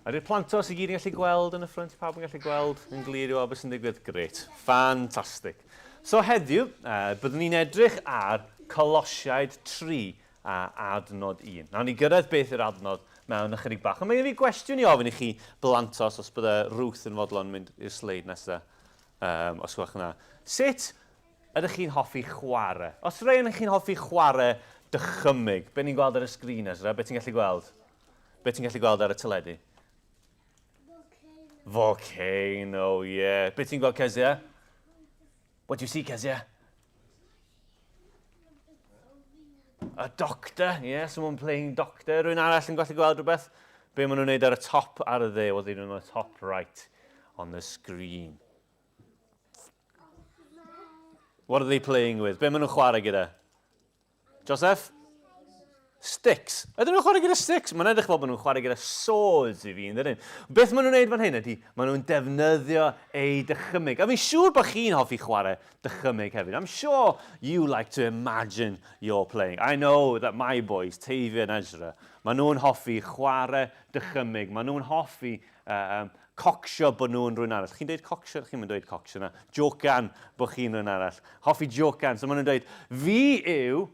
Ydy'r plantos i gyd yn gallu gweld yn y ffrynt? Pawb yn gallu gweld yn glir i weld beth sy'n digwydd? Grêt. Ffantastig. So heddiw, uh, byddwn ni'n edrych ar Colosiaid 3 a adnod 1. Nawn ni gyrraedd beth yw'r adnod mewn ychydig bach. Ond mae gen i fi gwestiwn i ofyn i chi blantos os bydde Ruth yn fodlon mynd i'r sleid nesaf, um, os gwelwch yn dda. Sut ydych chi'n hoffi chwarae? Os rhai yn chi'n hoffi chwarae dychymyg, be ni'n gweld ar y sgrin Ezra, be ti'n gallu gweld? Be ti'n gallu gweld ar y teledu? Volcano. Volcano, yeah. Be ti'n gweld, Kezia? What do you see, Kezia? A doctor, yeah, someone playing doctor. Rwy'n arall yn gallu gweld rhywbeth? Be maen nhw'n neud ar y top ar y dde? What they doing on the top right on the screen? What are they playing with? Be maen nhw'n chwarae gyda? Joseph? Sticks. Ydyn nhw'n chwarae gyda sticks? Mae'n edrych fel bod nhw'n chwarae gyda swords i fi, yn dydyn? Beth maen nhw'n neud fan hyn ydy, maen nhw'n defnyddio eu dychymyg. A fi'n siŵr bod chi'n hoffi chwarae dychymyg hefyd. I'm sure you like to imagine you're playing. I know that my boys, Teifi and Ezra, maen nhw'n hoffi chwarae dychymyg. Maen nhw'n hoffi um, cocsio bod nhw'n rhywun arall. Chi'n dweud cocsio? Chi'n mynd dweud cocsio na. Jocan bod chi'n rhywun arall. Hoffi jocan. So maen nhw'n dweud, fi yw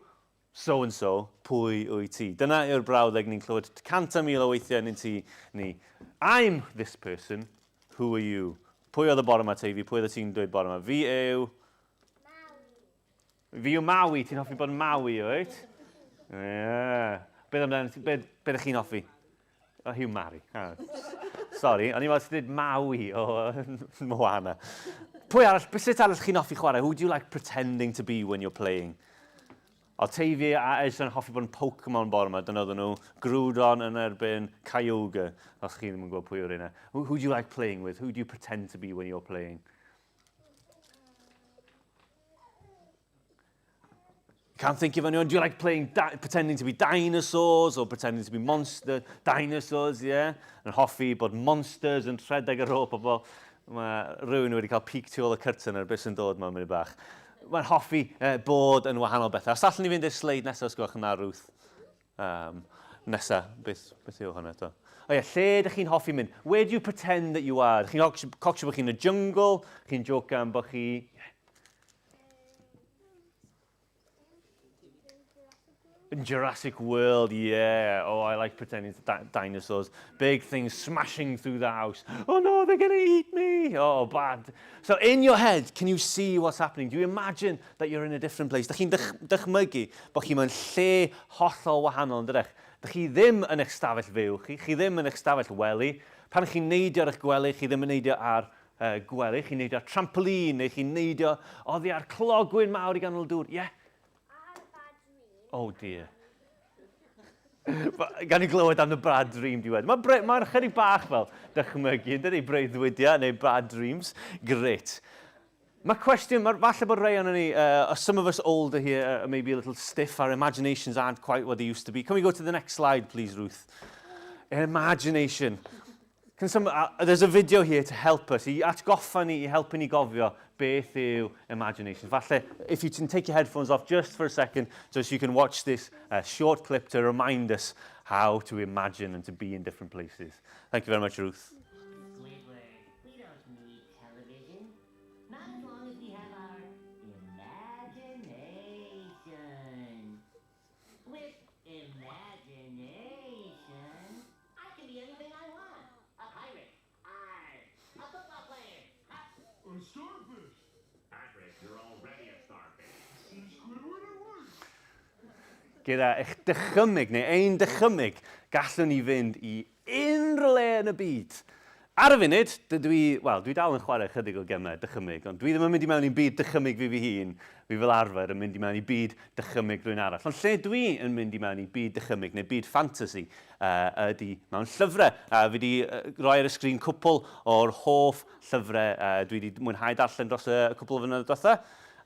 so and so, pwy wyt ti? Dyna yw'r brawddeg ni'n clywed 100,000 o weithiau yn ein tŷ ni. I'm this person, who are you? Pwy oedd y bore yma, Teifi? Pwy oedd ti'n dweud bore yma? Fi yw... Maui. Fi yw Maui. Ti'n hoffi bod yn Maui, wyt? Yeah. Beth amdano ti? Be, be ydych chi'n hoffi? O, Hugh Mari. Ah. Sorry, o'n i'n meddwl ti'n dweud Maui o Moana. Pwy arall, sut arall chi'n hoffi chwarae? Who do you like pretending to be when you're playing? O Teifi a Ezra yn hoffi bod yn Pokemon bore yma, dyna oedden nhw. Groudon yn erbyn Kyogre, os chi ddim yn gwybod pwy yw'r un. Who, who do you like playing with? Who do you pretend to be when you're playing? Can't think of anyone. Do you like playing, pretending to be dinosaurs or pretending to be monster dinosaurs, yeah? Yn hoffi bod monsters yn rhedeg ar ôl pobl. Mae rhywun wedi cael peek tu ôl y curtain ar beth sy'n dod mewn munud bach. Mae'n hoffi eh, bod yn wahanol bethau. Os allwn ni fynd i'r sleid nesaf, os gwelwch yn dda, Ruth. Um, nesa, beth, beth yw hwnna eto? O ie, lle ydych chi'n hoffi mynd? Where do you pretend that you are? Ydych chi'n cocsio bod chi'n y jungle? Chi'n jocan bod chi... In Jurassic World, yeah. Oh, I like pretending to di dinosaurs. Big things smashing through the house. Oh no, they're going to eat me. Oh, bad. So in your head, can you see what's happening? Do you imagine that you're in a different place? Dych chi'n dych dychmygu bod chi mewn lle hollol wahanol, yn dydych? Dych chi ddim yn eich stafell fyw chi, chi ddim yn eich stafell wely. Pan chi'n neidio ar eich gwely, chi ddim yn neidio ar uh, gwely, chi'n neidio ar trampoline, neu chi'n neidio oddi ar clogwyn mawr i ganol y dŵr. Ie? Yeah. Oh dear. Gan i glywed am y bad dream diwedd. Mae'n bre, mae chydig bach fel dychmygu, yn dydi? Breuddwydiau neu bad dreams. Great. Mae cwestiwn, mae, falle bod rhai o'n ni, uh, some of us older here are maybe a little stiff, our imaginations aren't quite what they used to be. Can we go to the next slide, please, Ruth? Imagination. Can some, uh, there's a video here to help us, i atgoffa ni, i helpu ni gofio beth yw imagination. Falle, if you can take your headphones off just for a second, so you can watch this uh, short clip to remind us how to imagine and to be in different places. Thank you very much, Ruth. Not as long as we have our imagination. With imagination, I can be anything I want. A pirate. Arr. A football player. Hup. A starfish. Patrick, you're already a starfish. See Squidward at work. Gyda eich dychymyg, neu ein dychymyg, gallwn ni fynd i unrhyw le yn y byd. Ar y funud, dydw i, wel, dwi dal yn chwarae ychydig o gemau dychymyg, ond dwi ddim yn mynd i mewn i'n byd dychymyg fi fy hun, fi fel arfer yn mynd i mewn i byd dychymyg rhywun arall. Ond lle dwi yn mynd i mewn i byd dychymyg neu byd ffantasi uh, ydy mewn llyfrau. A fi wedi rhoi ar y sgrin cwpl o'r hoff llyfrau uh, dwi wedi mwynhau darllen dros y cwpl o flynyddoedd diwetha.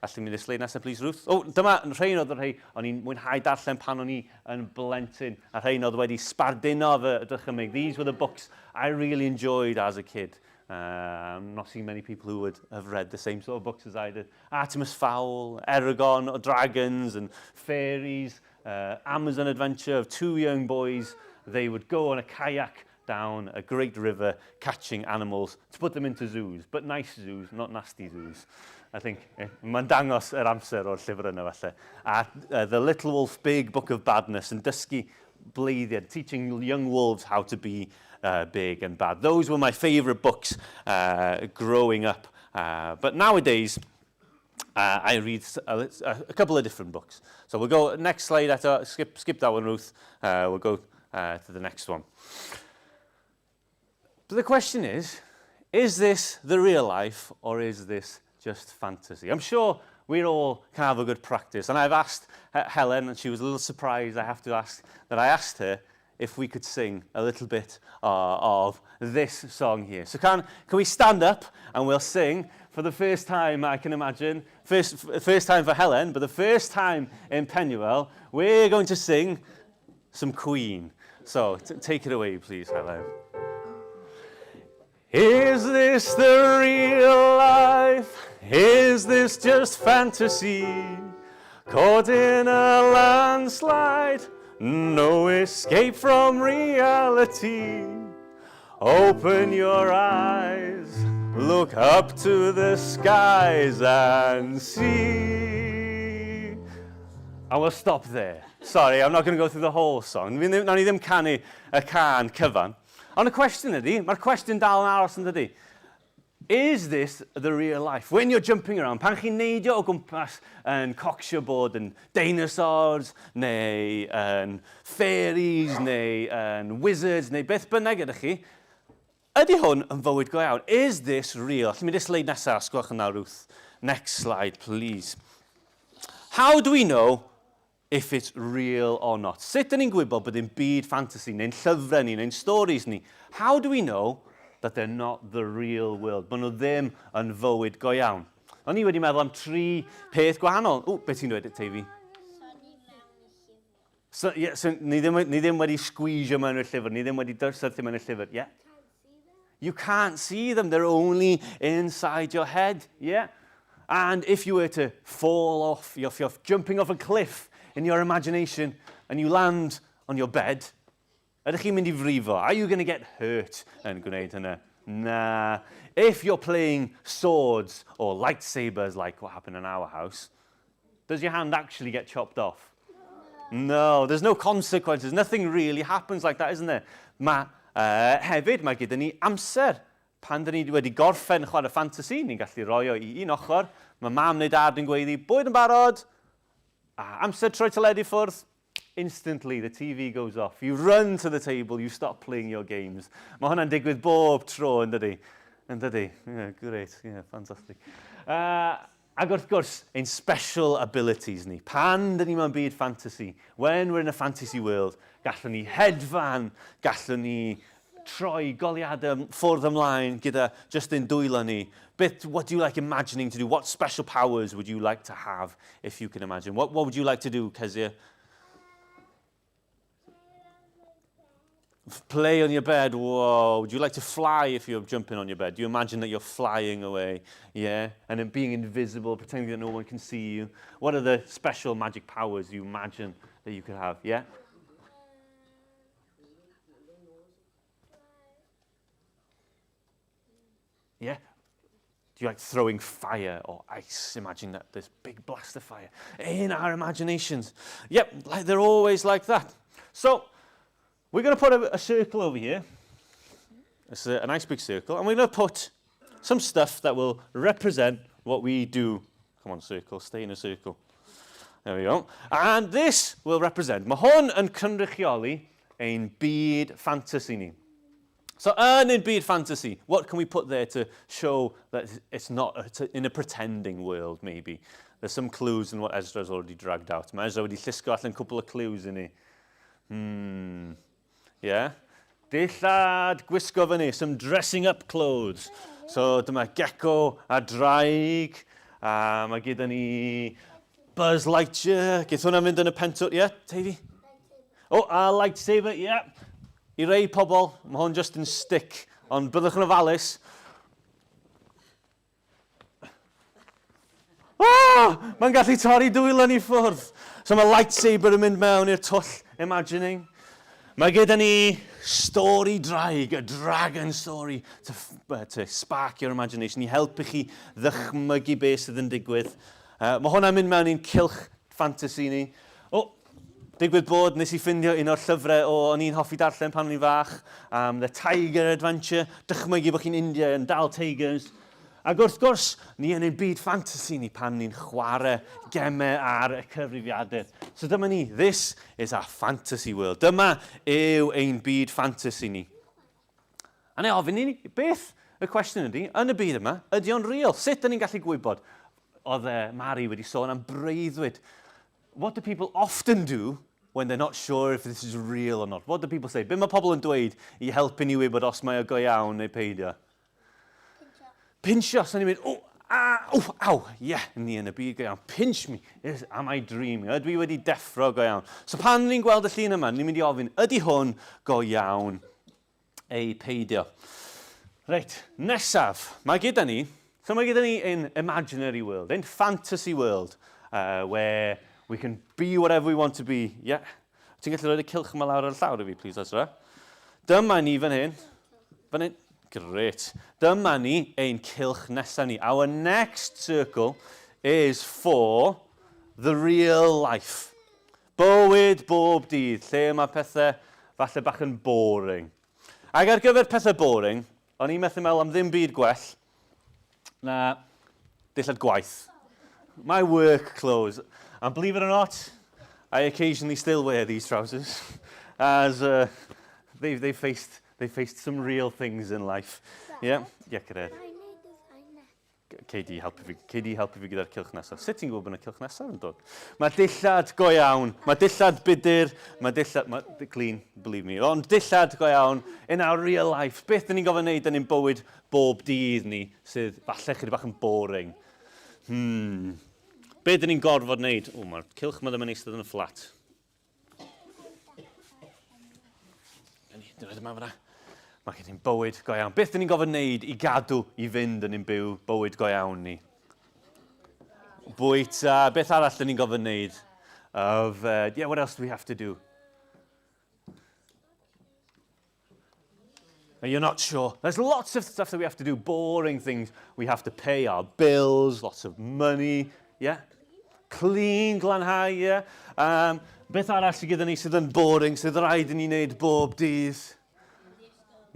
Allwn mynd i'r sleid nesaf, please, Ruth. O, dyma rhain oedd y rhai o'n i'n mwynhau darllen pan o'n i yn blentyn, a rhain oedd wedi sbarduno fy dychymyg. These were the books I really enjoyed as a kid. I'm not seeing many people who would have read the same sort of books as I did. Artemis Fowl, Eragon, Dragons and Fairies, uh, Amazon Adventure of two young boys. They would go on a kayak down a great river catching animals to put them into zoos, but nice zoos, not nasty zoos. I think eh, mae'n dangos yr amser o'r llyfr yna falle. A The Little Wolf Big Book of Badness yn dysgu bleiddiad, teaching young wolves how to be big and bad. Those were my favourite books growing up. But nowadays, I read a, a couple of different books. So we'll go next slide eto. Skip, skip that one, Ruth. We'll go to the next one. But the question is, is this the real life or is this just fantasy? I'm sure we all can have a good practice. And I've asked Helen, and she was a little surprised, I have to ask, that I asked her if we could sing a little bit of this song here. So can, can we stand up and we'll sing for the first time, I can imagine, first, first time for Helen, but the first time in Penuel, we're going to sing some Queen. So take it away, please, Helen. Is this the real life? Is this just fantasy? Caught in a landslide, no escape from reality. Open your eyes, look up to the skies and see. And we'll stop there. Sorry, I'm not going to go through the whole song. Nawn ni ddim canu y cân cyfan. Ond y cwestiwn ydy, mae'r cwestiwn dal yn aros yn dydy. Is this the real life? When you're jumping around, pan chi'n neidio o gwmpas yn cocsio bod yn dinosaurs, neu yn fairies, neu yn wizards, neu beth bynnag ydych chi, ydy hwn yn fywyd go iawn? Is this real? Allwn mynd i'r sleid nesaf, os gwelwch yn dda, Ruth. Next slide, please. How do we know if it's real or not? Sut dyn ni'n gwybod bod ein byd fantasy, neu'n llyfrau ni, neu'n stories ni? How do we know that they're not the real world? Bod nhw ddim yn fywyd go iawn. O'n i wedi meddwl am tri peth gwahanol. O, beth ti'n dweud, Teifi? So, yeah, so ni, ddim, ni ddim wedi squeezio mewn i'r llyfr, ni ddim wedi syrthio mewn i'r llyfr, yeah? You can't see them, they're only inside your head, yeah? And if you were to fall off, if you're jumping off a cliff in your imagination and you land on your bed, ydych chi'n mynd i frifo? Are you going to get hurt yn gwneud hynna? Na. If you're playing swords or lightsabers like what happened in our house, does your hand actually get chopped off? No, there's no consequences. Nothing really happens like that, isn't there? Mae, hefyd, mae gyda ni amser. Pan dyn ni wedi gorffen chwarae ffantasy, ni'n gallu roi o i un ochr. Mae mam neu dad yn gweiddi, bwyd yn barod! A amser troi teledu ffwrdd, instantly the TV goes off. You run to the table, you stop playing your games. Mae hwnna'n digwydd bob tro, yn dydy? Yn dydy? Yeah, great, yeah, fantastic. Ac wrth gwrs, ein special abilities ni. Pan dyn ni mewn byd fantasy, when we're in a fantasy world, gallwn ni hedfan, gallwn ni troi goleuadau ffwrdd ymlaen gyda just ein dwylo ni. Bit, what do you like imagining to do? What special powers would you like to have if you can imagine? What would you like to do, Kezia? Play on your bed. Whoa. Would you like to fly if you're jumping on your bed? Do you imagine that you're flying away? Yeah. And then being invisible, pretending that no one can see you. What are the special magic powers you imagine that you could have? Yeah? Yeah? Do you like throwing fire or ice? Imagine that this big blast of fire in our imaginations. Yep, like they're always like that. So we're going to put a, a circle over here. It's a, a nice big circle. And we're going to put some stuff that will represent what we do. Come on, circle, stay in a circle. There we go. And this will represent, mae hwn yn cynrychioli ein byd fantasy ni. So yn ein byd fantasy, what can we put there to show that it's not a, in a pretending world, maybe? There's some clues in what Ezra's already dragged out. Mae Ezra wedi llusgo allan cwpl o clues i ni. Yeah. Dillad gwisgo fyny, some dressing up clothes. So dyma gecko a draig, a mae gyda ni Buzz Lightyear. Geith hwnna fynd yn y pentwr, ie, yeah, Teifi? Oh, a lightsaber, ie. Yeah. I rei pobl, mae hwn just yn stick, ond byddwch yn ofalus. Oh! Mae'n gallu torri dwylo ni ffwrdd. So mae lightsaber yn mynd mewn i'r twll imagining. Mae gyda ni stori draig, a dragon story, to, to spark your imagination, i helpu chi ddychmygu beth sydd yn digwydd. Mae hwnna'n mynd mewn i'n cylch fantasy ni. O, digwydd bod, nes i ffindio un o'r llyfrau o o'n i'n hoffi darllen pan o'n i'n fach, am The Tiger Adventure, dychmygu bod chi'n India yn dal tigers. Ac wrth gwrs, ni yn ein byd ffantasi ni pan ni'n chwarae gemau ar y cyfrifiadur. So dyma ni, this is our fantasy world. Dyma yw ein byd ffantasi ni. A neu ofyn i ni, beth y cwestiwn ydy, yn y byd yma, ydy o'n real? Sut dyn ni'n gallu gwybod? Oedd Mari wedi sôn am breuddwyd. What do people often do when they're not sure if this is real or not? What do people say? Be mae pobl yn dweud i helpu ni wybod os mae o go iawn neu peidio? Pinsio. Pinsio, so ni'n mynd, o, a, o, aw, ie, yeah, ni yn y byd go iawn. Pinch me, is, am I dreaming? Ydw i wedi deffro go iawn? So pan ni'n gweld y llun yma, ni'n mynd i ofyn, ydy hwn go iawn ei peidio? Reit, nesaf, mae gyda ni, so mae gyda ni in imaginary world, in fantasy world, where we can be whatever we want to be. Yeah. Ti'n gallu rhoi y cylch yma lawr ar y llawr i fi, please, Ezra? Dyma ni fan hyn. Fan hyn. Great. Dyma ni ein cylch nesaf ni. Our next circle is for the real life. Bywyd bob dydd, lle mae pethau falle bach yn boring. Ac ar gyfer pethau boring, o'n i'n methu meddwl am ddim byd gwell na dillad gwaith. My work clothes. And believe it or not, I occasionally still wear these trousers as they've, they've, faced, they've faced some real things in life. Yeah, yeah, Cred. Cei di helpu fi, cei di helpu fi gyda'r cylch nesaf. Sut ti'n gwybod bod yna cylch nesaf yn dod? Mae dillad go iawn, mae dillad budur, mae dillad, mae, clean, believe me, ond dillad go iawn in our real life. Beth dyn ni'n gofyn wneud yn ein bywyd bob dydd ni sydd falle chydig bach yn boring? Be dyn ni'n gorfod wneud? O, mae'r cylch yma ddim yn eistedd yn y fflat. Dyna dyma fyna. Mae gen i'n bywyd go iawn. Beth dyn ni'n gofyn wneud i gadw i fynd yn ein byw bywyd go iawn ni? Bwyta. Beth arall dyn ni'n gofyn wneud? Of, yeah, what else do we have to do? And you're not sure. There's lots of stuff that we have to do, boring things. We have to pay our bills, lots of money. Yeah? Clean, glanhau, yeah? Beth arall sydd gyda ni sydd yn boring, sydd rhaid i ni wneud bob dydd?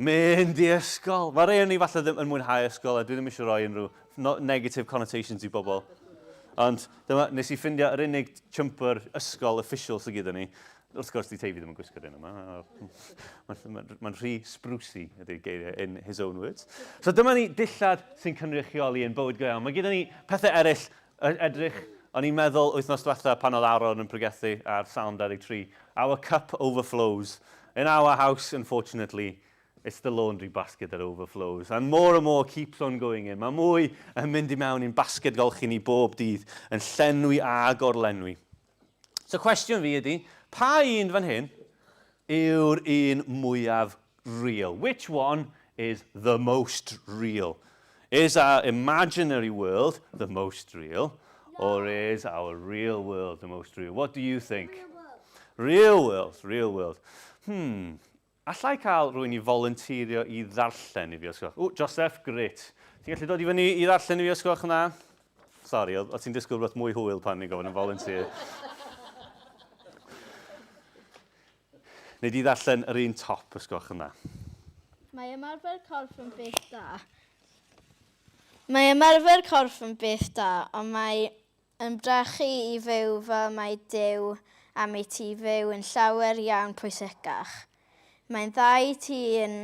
Mynd i ysgol. Mae rhai o'n ni falle ddim yn mwynhau ysgol, a dwi ddim eisiau rhoi unrhyw negative connotations i bobl. Ond dyma, nes i ffindio yr unig jumper ysgol official sydd gyda ni. Wrth gwrs, di Teifi ddim yn gwisgo'r un yma. Mae'n ma, ma rhy sprucey, ydy'r geiriau, in his own words. So dyma ni dillad sy'n cynrychioli yn bywyd go iawn. Mae gyda ni pethau eraill edrych, o'n i'n meddwl wythnos diwetha pan oedd Aaron yn pregethu ar Psalm 23, our cup overflows. In our house, unfortunately, it's the laundry basket that overflows. And more and more keeps on going in. Mae mwy yn mynd i mewn i'n basged golchi ni bob dydd, yn llenwi a gorlenwi. So cwestiwn fi ydy, pa un fan hyn yw'r un mwyaf real? Which one is the most real? Is our imaginary world the most real? Or is our real world the most real? What do you think? Real world. Real world, real world. Allai cael rhywun i volunteerio i ddarllen i fi os gwelwch? O, Joseph, grêt. Ti'n gallu dod i fyny i ddarllen i fi os gwelwch yn dda? Sori, o ti'n disgwyl rhywbeth mwy hwyl pan ni'n gofyn am volunteer. Neu di ddarllen yr un top os gwelwch yn dda. Mae ymarfer corff yn beth da. Mae ymarfer corff yn beth da, ond mae Ymdrechu i fyw fel mae Duw am i ti fyw yn llawer iawn pwysicach. Mae'n dda i ti yn,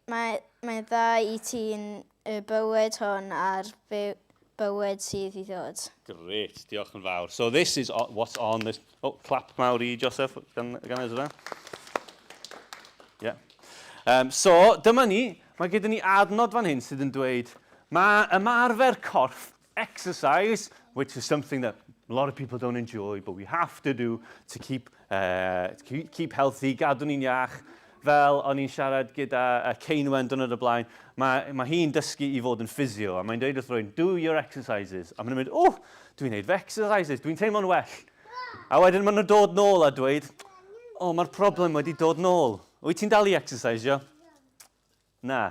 mae, mae'n dda i ti yn y bywyd hwn a'r byw, bywyd sydd i ddod. Great, diolch yn fawr. So this is what's on this... Oh, clap mawr i Joseph gan, gan Ezra. Yeah. So, dyma ni. Mae gyda ni adnod fan hyn sydd yn dweud, mae ymarfer corff Exercise, which is something that a lot of people don't enjoy, but we have to do to keep, to keep healthy, gadw ni'n iach. Fel o'n i'n siarad gyda Ceinwen dwrnod y blaen, mae, mae hi'n dysgu i fod yn physio, a mae'n dweud wrth rhywun, do your exercises. A maen nhw'n mynd, oh, dwi'n neud fy exercises, dwi'n teimlo'n well. A wedyn maen nhw'n dod nôl a dweud, O, oh, mae'r problem wedi dod nôl. Wyt ti'n dal i exercisio? Na.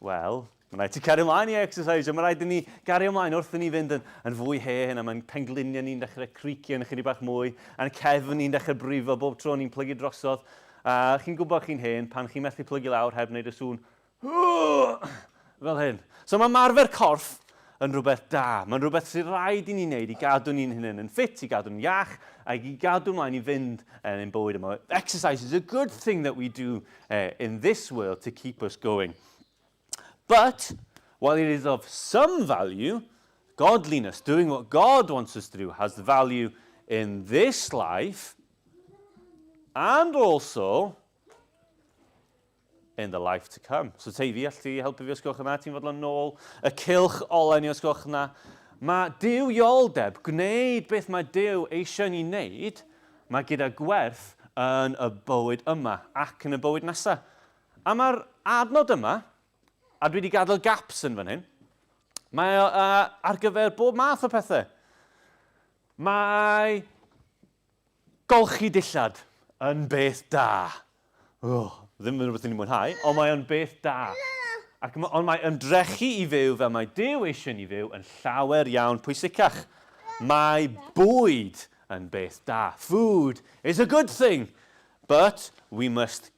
Wel, mae'n rhaid ti cario ymlaen i exercisio. Mae'n rhaid i ni gario ymlaen wrth i ni fynd yn, yn fwy hen a mae'n pengliniau ni'n dechrau creacio yn ychydig bach mwy a'n cefn ni'n dechrau brifo bob tro ni'n plygu drosodd. A chi'n gwybod chi'n hen pan chi'n methu plygu lawr heb wneud y sŵn fel hyn. So mae marfer corff yn rhywbeth da. Mae'n rhywbeth sydd rhaid i ni wneud i gadw ni'n hunain yn ffit, i gadw'n iach, ac i gadw mlaen i fynd yn ein bywyd yma. Exercise is a good thing that we do in this world to keep us going. But, while it is of some value, godliness, doing what God wants us to do, has the value in this life and also in the life to come. So Teifi, all ti helpu fi os gwelwch yn dda? Ti'n fodlon nôl y cylch olau ni os gwelwch yn dda? Mae duwioldeb, gwneud beth mae Duw eisiau ni wneud, mae gyda gwerth yn y bywyd yma ac yn y bywyd nesaf. A mae'r adnod yma, a dwi wedi gadael gaps yn fan hyn, mae o ar gyfer bob math o pethau. Mae Golchi dillad yn beth da. Oh, ddim yn rhywbeth ni'n mwynhau, ond mae o'n beth da. Ac, ond mae ymdrechu i fyw fel mae Duw eisiau ni fyw yn llawer iawn pwysicach. Mae bwyd yn beth da. Food is a good thing, but we must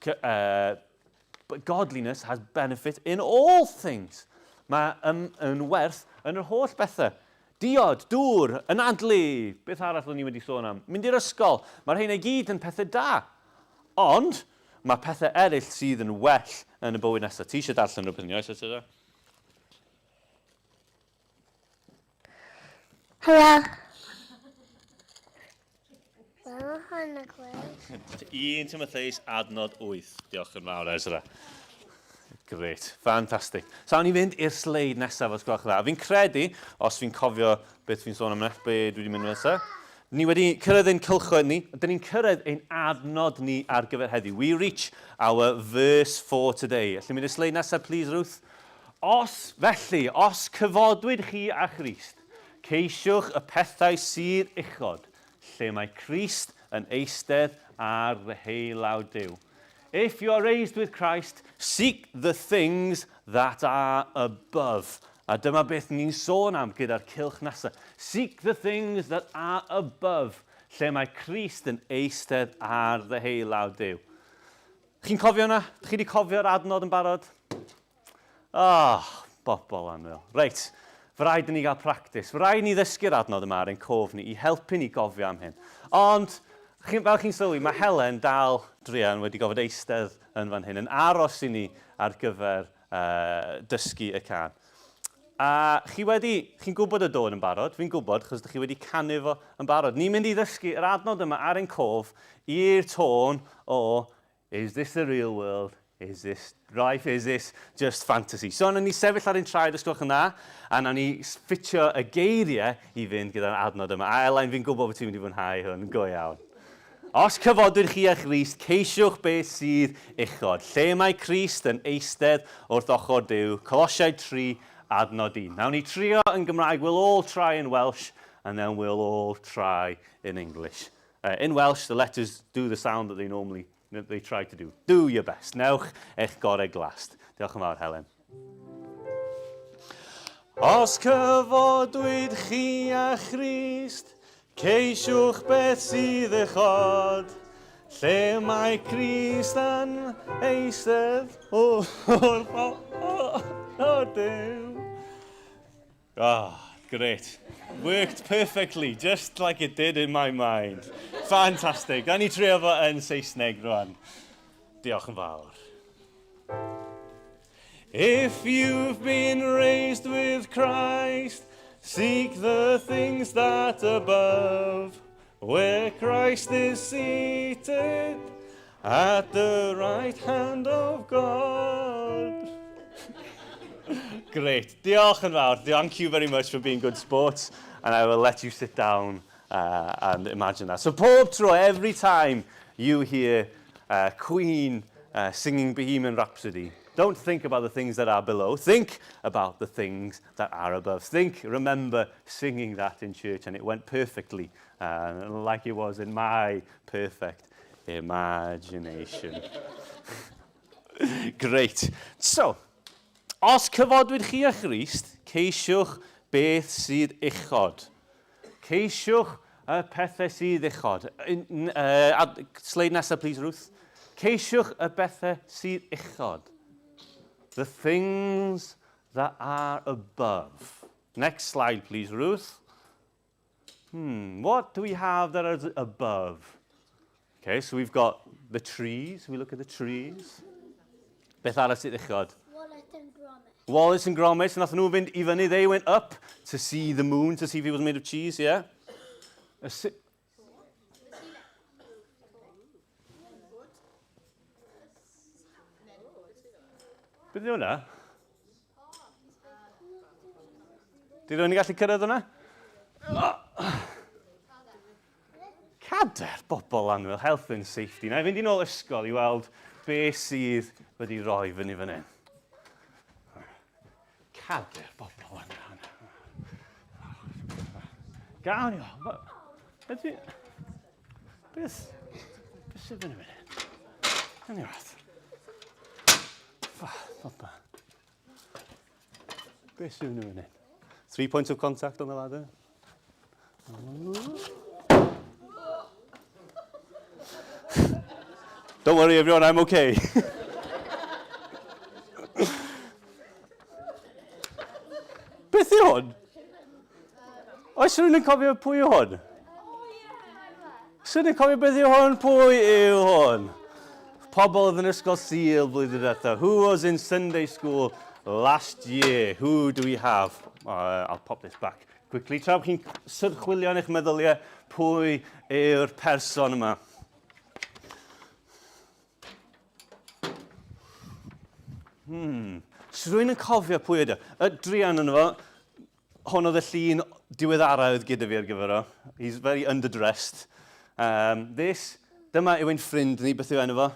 But godliness has benefit in all things. Mae ym, yn werth yn yr holl bethau. Diod, dŵr, anadlu, beth arall o'n i wedi sôn am? Mynd i'r ysgol, mae'r rheina i gyd yn pethau da. Ond, mae pethau eraill sydd yn well yn y bywyd nesaf. Ti eisiau darllen rhywbeth yn oes, Tara? Helo. Fel hwn y gweld. 1 Timotheus adnod 8. Diolch yn fawr, Ezra. Great, fantastic. So, awn ni fynd i'r sleid nesaf os gwelwch yn dda. Fi'n credu, os fi'n cofio beth fi'n sôn am nes, be dwi wedi mynd nesaf, ni wedi cyrraedd ein cylchoedd ni, dyn ni'n cyrraedd ein adnod ni ar gyfer heddiw. We reach our verse for today. Allwn mynd i'r sleid nesaf, please, Ruth? Os felly, os cyfodwyd chi â Christ, ceisiwch y pethau sydd uchod, lle mae Crist yn eistedd ar ddeheulaw Duw. If you are raised with Christ, seek the things that are above. A dyma beth ni'n sôn am gyda'r cylch nesaf. Seek the things that are above, lle mae Crist yn eistedd ar ddeheulaw Duw. Chi'n cofio hwnna? Chi wedi cofio'r adnod yn barod? Ah, oh, bobl annwyl. Reit, fy rhaid i ni gael practis. Fy rhaid ni ddysgu'r adnod yma ar ein cof ni i helpu ni gofio am hyn. Ond, chi, fel chi'n sylwi, mae Helen dal druan wedi gofod eistedd yn fan hyn, yn aros i ni ar gyfer uh, dysgu y can. A chi wedi, chi'n gwybod y dôn yn barod, fi'n gwybod, chos ydych chi wedi canu fo yn barod. Ni'n mynd i ddysgu yr adnod yma ar ein cof i'r tôn o Is this the real world? Is this life? Is this just fantasy? So, nawn ni sefyll ar ein traed os gwelwch yn dda, a nawn ni ffitio y geiriau i fynd gyda'r adnod yma. A Elain, fi'n gwybod bod ti'n mynd i fwynhau hwn, go iawn. Os cyfodwyd chi â Christ, ceisiwch beth sydd uchod, lle mae Crist yn eistedd wrth ochr Duw, Colosiaid 3, adnod 1. Nawn ni trio yn Gymraeg, we'll all try in Welsh, and then we'll all try in English. Uh, in Welsh, the letters do the sound that they normally that they try to do. Do your best. Newch eich gorau glast. Diolch yn fawr, Helen. Os cyfodwyd chi â Christ, Ceisiwch beth sydd uchod, lle mae Crist yn eistedd wrth o Duw. Ah, great. Worked perfectly, just like it did in my mind. Fantastic. Da ni trio fo yn Saesneg rwan. Diolch yn fawr. If you've been raised with Christ, seek the things that above, where Christ is seated at the right hand of God. Great. Diolch yn fawr. Thank you very much for being good sports. And I will let you sit down and imagine that. So pob tro, every time you hear Queen singing Bohemian Rhapsody, don't think about the things that are below. Think about the things that are above. Think, remember singing that in church, and it went perfectly, like it was in my perfect Imagination. Great. So, os cyfodwyd chi â Christ, ceisiwch beth sydd uchod. Ceisiwch y pethau sydd uchod. Uh, sleid nesaf, please, Ruth. Ceisiwch y bethau sydd uchod. The things that are above. Next slide, please, Ruth. Hmm, what do we have that is above? Okay, so we've got the trees. We look at the trees. Beth arall sydd uchod? Wallet and Gromit. Wallace and Gromit, nath nhw fynd i fyny. They went up to see the moon, to see if it was made of cheese, yeah? A si Beth yw hwnna? Di rhywun yn gallu cyrraedd hwnna? Cader bobl anwyl, health and safety. Na i fynd i nôl ysgol i weld be sydd wedi rhoi fyny fan hyn. Cader bobl anwyl. Gawn ni o. Beth fi... Beth... Beth sydd fyny fan hyn? Gawn ni o. Ffa, Beth sydd fyny fan hyn? Three points of contact on the ladder. Don't worry everyone, I'm okay. Beth yw hwn? Oes rhywun yn cofio pwy yw hwn? Swn i'n cofio beth yw hwn? Pwy yw hwn? Pobl oedd yn ysgol Sul blwyddyn diwetha. Who was in Sunday school last year? Who do we have? Uh, I'll pop this back quickly. Tra bod chi'n syrchwilio yn eich meddyliau, pwy yw'r person yma? Hmm. So rwy'n yn cofio pwy ydy. Y druan yno fo, hwn oedd y llun diweddara oedd gyda fi ar gyfer o. He's very underdressed. Um, this, dyma yw ein ffrind ni, beth yw enw fo?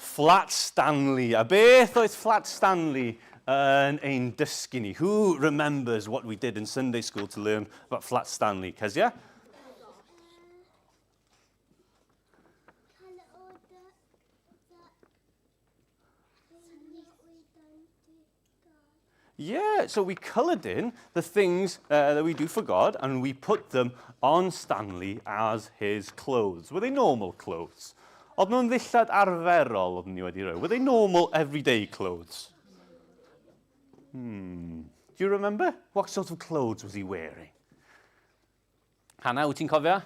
Flat Stanley. A beth oedd Flat Stanley yn ein dysgu ni? Who remembers what we did in Sunday school to learn about Flat Stanley? Kezia? Yeah, so we coloured in the things uh, that we do for God and we put them on Stanley as his clothes. Were they normal clothes? Oedd nhw'n ddillad arferol oedd ni wedi rhoi? Were they normal everyday clothes? Hmm. Do you remember? What sort of clothes was he wearing? Hannah, wyt ti'n cofio?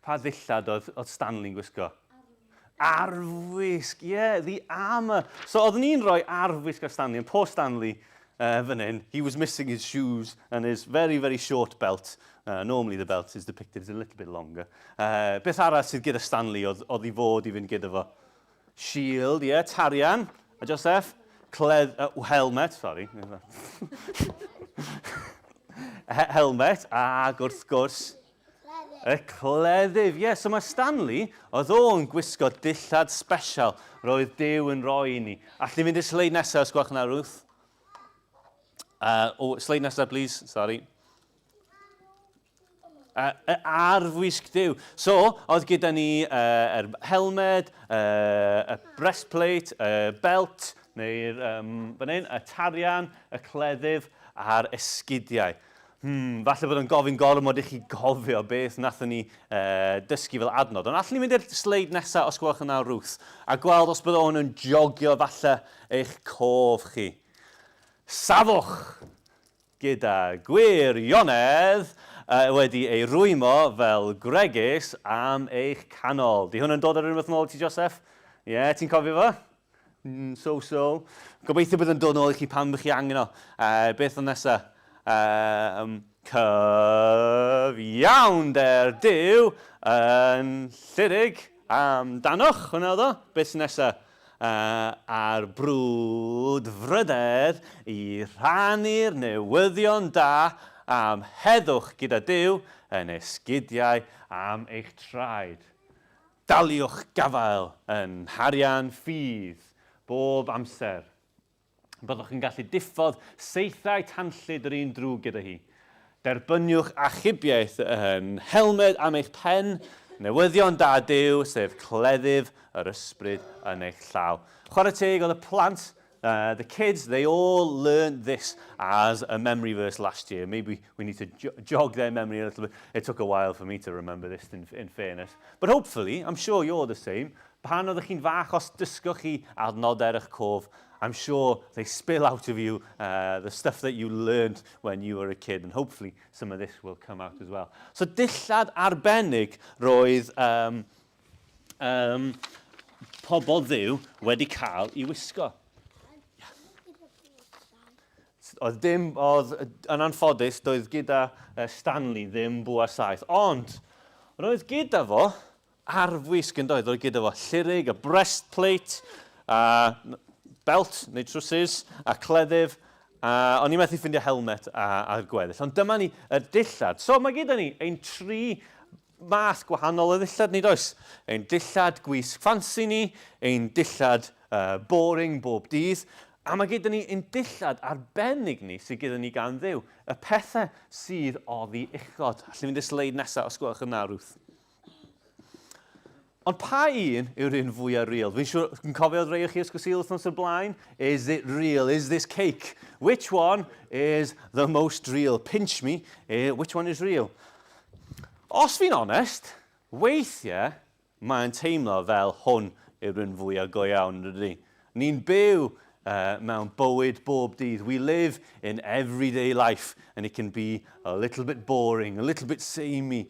Pa ddillad oedd, oedd Stanley'n gwisgo? Arfwisg, ie, yeah, the armour. So oeddwn ni'n rhoi arfwisg ar Stanley, and poor Stanley uh, fan hyn, he was missing his shoes and his very, very short belt. Uh, normally the belt is depicted as a little bit longer. Uh, beth arall sydd gyda Stanley oedd, oedd i fod i fynd gyda fo? Shield, ie, yeah, tarian. A Joseph? Cledd, uh, helmet, sorry. helmet, ac wrth gwrs, y cleddyf. Ie, yeah, so mae Stanley, oedd o'n gwisgo dillad special roedd Duw yn rhoi i ni. Alli fynd i'r sleid nesaf, os gwelwch yna, Ruth? Uh, oh, sleid nesaf, please. Sorry. Uh, arfwisg Duw. So, oedd gyda ni uh, yr helmed, uh, y breastplate, y belt, neu'r um, fan hyn, y tarian, y cleddyf a'r esgidiau. Hmm, falle bod o'n gofyn gormod i chi gofio beth nathon ni uh, dysgu fel adnod. Ond allwn ni mynd i'r sleid nesaf os gwelwch yn dda, Ruth, a gweld os bydd o'n yn jogio falle eich cof chi. Safwch! gyda gwirionedd wedi ei rwymo fel gwregys am eich canol. Di hwn yn dod ar unwaith nôl i ti, Joseph? Ie, yeah, ti'n cofio fo? Mm, so, so. Gobeithio bydd yn dod nôl i chi pan bych chi angen o. Uh, beth o'n nesa? Um, cyfiawnder Duw yn llurig amdanoch. Hwna oedd o. Beth sy'n nesa? a'r brwdfrydedd i rhannu'r newyddion da am heddwch gyda Duw yn esgidiau am eich traed. Daliwch gafael yn nharian ffydd bob amser. Byddwch yn gallu diffodd saethau tanllyd yr un drwg gyda hi. Derbyniwch achubiaeth yn helmed am eich pen. Newyddion da Duw, sef cleddyf yr ysbryd yn eich llaw. Chwarae teg oedd y plant, the kids, they all learned this as a memory verse last year. Maybe we need to jog their memory a little bit. It took a while for me to remember this, in, in fairness. But hopefully, I'm sure you're the same, pan oeddech chi'n fach, os dysgoch chi adnodau ar eich cof, I'm sure they spill out of you the stuff that you learned when you were a kid, and hopefully some of this will come out as well. So dillad arbennig roedd um, um, pobl ddiw wedi cael i wisgo. Oedd dim, oedd, yn anffodus, doedd gyda Stanley ddim bwa saeth. Ond, roedd gyda fo arfwisg yn doedd, roedd gyda fo llurig, a breastplate, a belt neu trwsus, a cleddyf, a o'n i'n methu ffindio helmet a, a'r gweddill. Ond dyma ni y dillad. So mae gyda ni ein tri math gwahanol o ddillad ni, does? Ein dillad gwisg ffansi ni, ein dillad uh, boring bob dydd, a mae gyda ni ein dillad arbennig ni sydd gyda ni gan Dduw, y pethau sydd oddi uchod. Allwn fynd i'r sleid nesaf os gwelwch yn dda, Ruth. Ond pa un yw'r un fwyaf real? Fi'n siŵr, yn cofio oedd rei o chi Ysgol Sul wythnos o'r blaen? Is it real? Is this cake? Which one is the most real? Pinch me, eh, which one is real? Os fi'n onest, weithiau mae'n teimlo fel hwn yw'r un fwyaf go iawn, rydyn ni. Ni'n byw uh, mewn bywyd bob dydd. We live in everyday life and it can be a little bit boring, a little bit samey.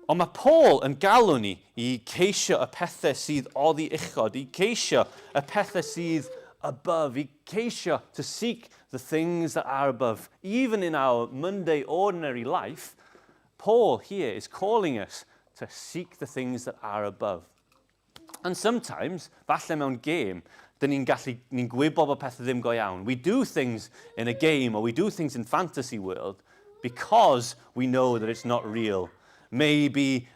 Ond mae Paul yn galw ni i ceisio y pethau sydd oddi uchod, i ceisio y pethau sydd above, i ceisio to seek the things that are above. Even in our Monday ordinary life, Paul here is calling us to seek the things that are above. And sometimes, falle mewn gêm, dyn ni'n gallu, ni'n gwybod bod pethau ddim go iawn. We do things in a game or we do things in fantasy world because we know that it's not real. Maybe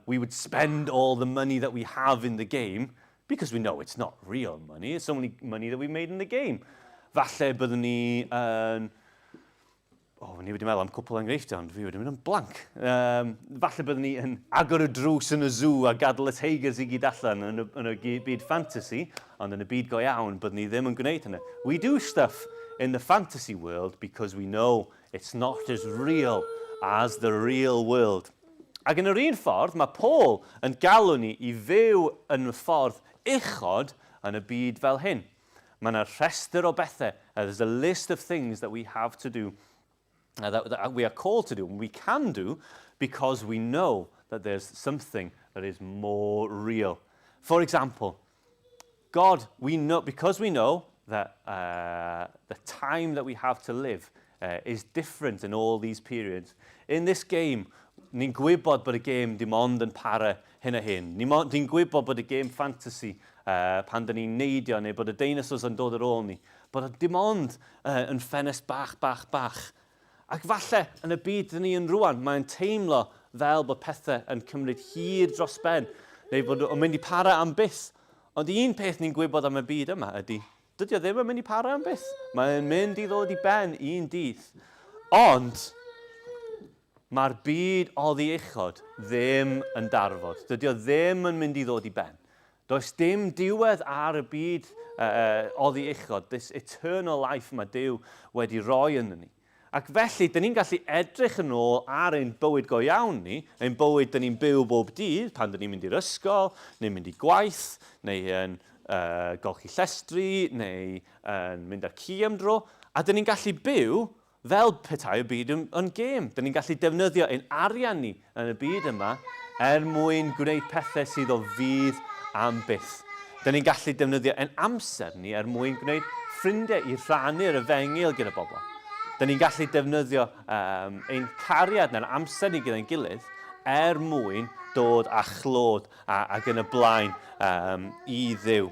we would spend all the money that we have in the game because we know it's not real money, it's only money that we made in the game. Falle byddwn ni yn... O, oh, ni wedi meddwl am cwpl enghreifftiau, ond fi wedi mynd yn blank. Um, falle byddwn ni yn agor y drws yn y zoo a gadael y teigrs i gyd allan yn y, yn y byd fantasy, ond yn y byd go iawn, byddwn ni ddim yn gwneud hynny. We do stuff in the fantasy world because we know it's not as real as the real world. Ac yn yr un ffordd, mae Paul yn galw ni i fyw yn y ffordd uchod yn y byd fel hyn. Mae yna rhestr o bethau. There's a list of things that we have to do, that we are called to do, and we can do, because we know that there's something that is more real. For example, God, we know, because we know that the time that we have to live is different in all these periods. In this game, ni'n gwybod bod y gêm dim ond yn para hyn a hyn. Ni'n ni gwybod bod y gêm fantasy pan dyn ni'n neidio neu bod y dinosaurs yn dod ar ôl ni, bod o dim ond yn ffenest bach, bach, bach. Ac falle yn y byd dyn ni yn rwan, mae'n teimlo fel bod pethau yn cymryd hir dros ben, neu bod o'n mynd i para am byth. Ond un peth ni'n gwybod am y byd yma ydy, dydy o ddim yn mynd i para am byth. Mae'n mynd i ddod i ben un dydd. Ond, mae'r byd oddi uchod ddim yn darfod. Dydy o ddim yn mynd i ddod i ben. Does dim diwedd ar y byd oddi uchod, this eternal life mae Duw wedi roi ynddo ni. Ac felly, dyn ni'n gallu edrych yn ôl ar ein bywyd go iawn ni, ein bywyd dyn ni'n byw bob dydd, pan dyn ni'n mynd i'r ysgol, neu'n mynd i gwaith, neu yn golchi llestri, neu yn mynd â'r ci am dro, a dyn ni'n gallu byw fel petai y byd yn, yn gêm. Dyn ni'n gallu defnyddio ein arian ni yn y byd yma er mwyn gwneud pethau sydd o fudd am byth. Dyn ni'n gallu defnyddio ein amser ni er mwyn gwneud ffrindiau i rhannu'r efengyl gyda bobl. Dyn ni'n gallu defnyddio um, ein cariad neu'n amser ni gyda'n gilydd er mwyn dod â chlod a, ac yn y blaen um, i Dduw.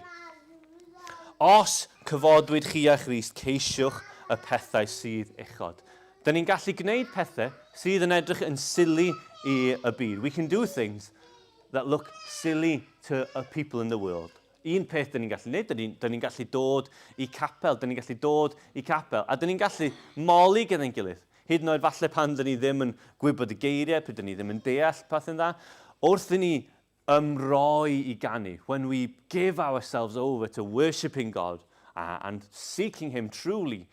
Os cyfodwyd chi â Christ, ceisiwch y pethau sydd uchod. Dyn ni'n gallu gwneud pethau sydd yn edrych yn silly i y byd. We can do things that look silly to a people in the world. Un peth dyn ni'n gallu gwneud, dyn ni'n ni gallu dod i capel, dyn ni'n gallu dod i capel, a dyn ni'n gallu moli gyda'n gilydd. Hyd yn oed falle pan dyn ni ddim yn gwybod y geiriau, pryd dyn ni ddim yn deall peth yn dda. Wrth i ni ymroi i ganu, when we give ourselves over to worshipping God and seeking Him truly,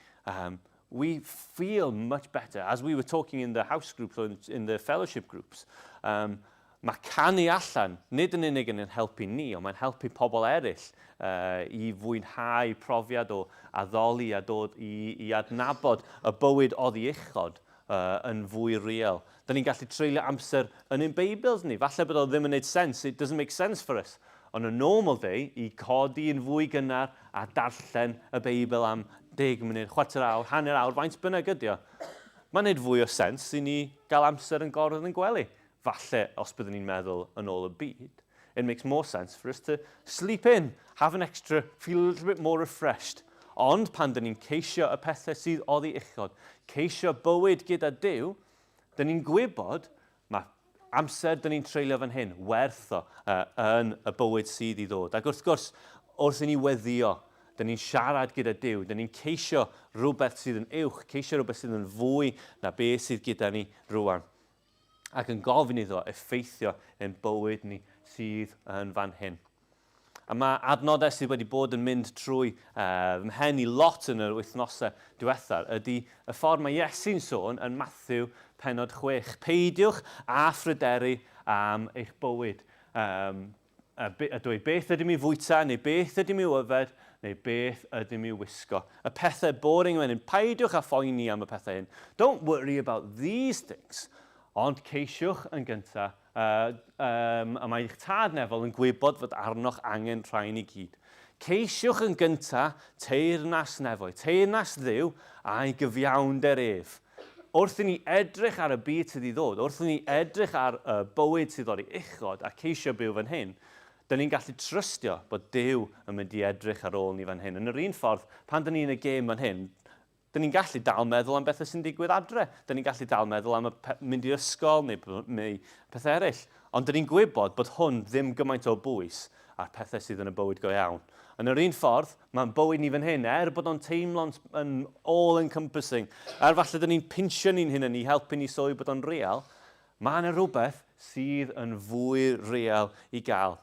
we feel much better. As we were talking in the house groups or in the fellowship groups, mae canu allan nid yn unig yn ein helpu ni, ond mae'n helpu pobl eraill i fwynhau profiad o addoli a dod i, i adnabod y bywyd oddi uchod yn fwy real. Da ni'n gallu treulio amser yn ein Beibls ni. Falle bod o ddim yn neud sense, it doesn't make sense for us on a normal day i codi yn fwy gynnar a darllen y Beibl am 10 munud, chwarter awr, hanner awr, faint bynnag ydi o. Mae'n neud fwy o sens i ni gael amser yn gorfod yn gwely. Falle, os byddwn ni'n meddwl yn ôl y byd, it makes more sense for us to sleep in, have an extra, feel a little bit more refreshed. Ond pan dyn ni'n ceisio y pethau sydd oddi uchod, ceisio bywyd gyda Duw, dyn ni'n gwybod mae amser dyn ni'n treulio fan hyn werth o yn y bywyd sydd i ddod. Ac wrth gwrs, wrth i ni weddio, dyn ni'n siarad gyda Duw, dyn ni'n ceisio rhywbeth sydd yn uwch, ceisio rhywbeth sydd yn fwy na beth sydd gyda ni rwan. Ac yn gofyn iddo effeithio ein bywyd ni sydd yn fan hyn. A mae adnodau sydd wedi bod yn mynd trwy fy mhen i lot yn yr wythnosau diwethaf ydy y ffordd mae Iesu'n sôn yn Matthew pennod 6. Peidiwch â phryderu am eich bywyd. Um, a, a dweud beth ydym i fwyta, neu beth ydym i'w yfed, neu beth ydym i'w wisgo. Y pethau boring yma hyn, peidiwch â phoeni am y pethau hyn. Don't worry about these things. Ond ceisiwch yn gyntaf, um, a mae eich tad nefol yn gwybod fod arnoch angen rhain i gyd. Ceisiwch yn gyntaf teyrnas nefoedd, teyrnas Dduw a'i gyfiawnder ef. Wrth i ni edrych ar y byd sydd i ddod, wrth i ni edrych ar y bywyd sydd oddi uchod a ceisio byw fan hyn, dyn ni'n gallu trystio bod Duw yn mynd i edrych ar ôl ni fan hyn. Yn yr un ffordd, pan dyn ni yn y gêm fan hyn, dyn ni'n gallu dal meddwl am bethau sy'n digwydd adre. Dyn ni'n gallu dal meddwl am y mynd i'r ysgol neu, neu pethau eraill. Ond dyn ni'n gwybod bod hwn ddim gymaint o bwys a'r pethau sydd yn y bywyd go iawn. Yn yr un ffordd, mae'n bywyd ni fan hyn, er bod o'n teimlo'n yn all-encompassing, er falle dyn ni'n pinsio ni'n hunain i helpu ni sylwi bod o'n real, mae yna rhywbeth sydd yn fwy real i gael.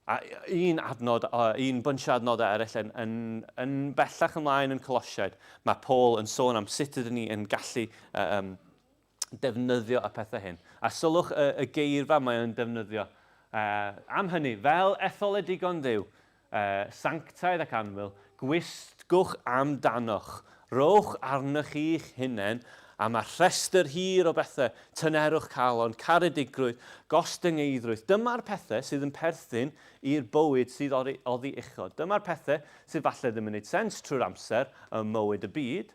A un adnod, un bunch o adnodau eraill yn, yn, yn bellach ymlaen yn Colosiaid, mae Paul yn sôn am sut ydyn ni yn gallu um, defnyddio y pethau hyn. A sylwch y, y geirfa mae o'n defnyddio. Am hynny, fel etholedigon Dduw, sanctaidd ac annwyl, gwisgwch amdanoch, rhowch arnoch chi'ch hunain, a mae rhestr hir o bethau, tynerwch calon, caredigrwydd, gostyngeiddrwydd. Dyma'r pethau sydd yn perthyn i'r bywyd sydd oddi, oddi uchod. Dyma'r pethau sydd falle ddim yn gwneud sens trwy'r amser ym mywyd y byd,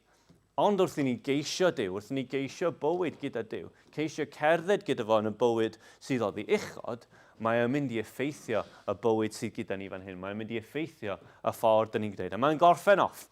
Ond wrth i ni geisio Duw, wrth i ni geisio bywyd gyda Duw, ceisio cerdded gyda fo yn y bywyd sydd oddi uchod, mae o'n mynd i effeithio y bywyd sydd gyda ni fan hyn. Mae o'n mynd i effeithio y ffordd dyn ni'n gwneud. A mae'n gorffen off.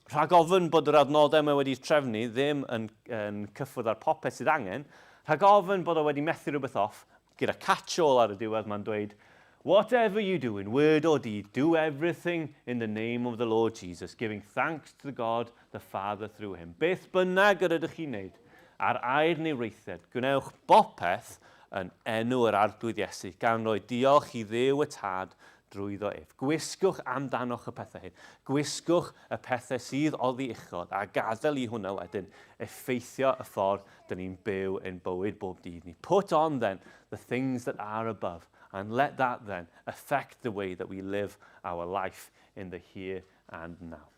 Rhag ofn bod yr adnodau mae wedi trefnu ddim yn, yn cyffwrdd ar popeth sydd angen, rhag ofn bod o wedi methu rhywbeth off, gyda catch-all ar y diwedd, mae'n dweud, Whatever you do in word or deed, do everything in the name of the Lord Jesus, giving thanks to God the Father through him. Beth bynnag yr ydych chi'n wneud, ar air neu weithred, gwnewch bopeth yn enw yr Arglwydd Iesu, gan roi diolch i Dduw y Tad drwyddo ef. Gwisgwch amdanoch y pethau hyn. Gwisgwch y pethau sydd oddi uchod a gadael i hwnna wedyn effeithio y ffordd dyn ni'n byw ein bywyd bob dydd ni. Put on then the things that are above and let that then affect the way that we live our life in the here and now.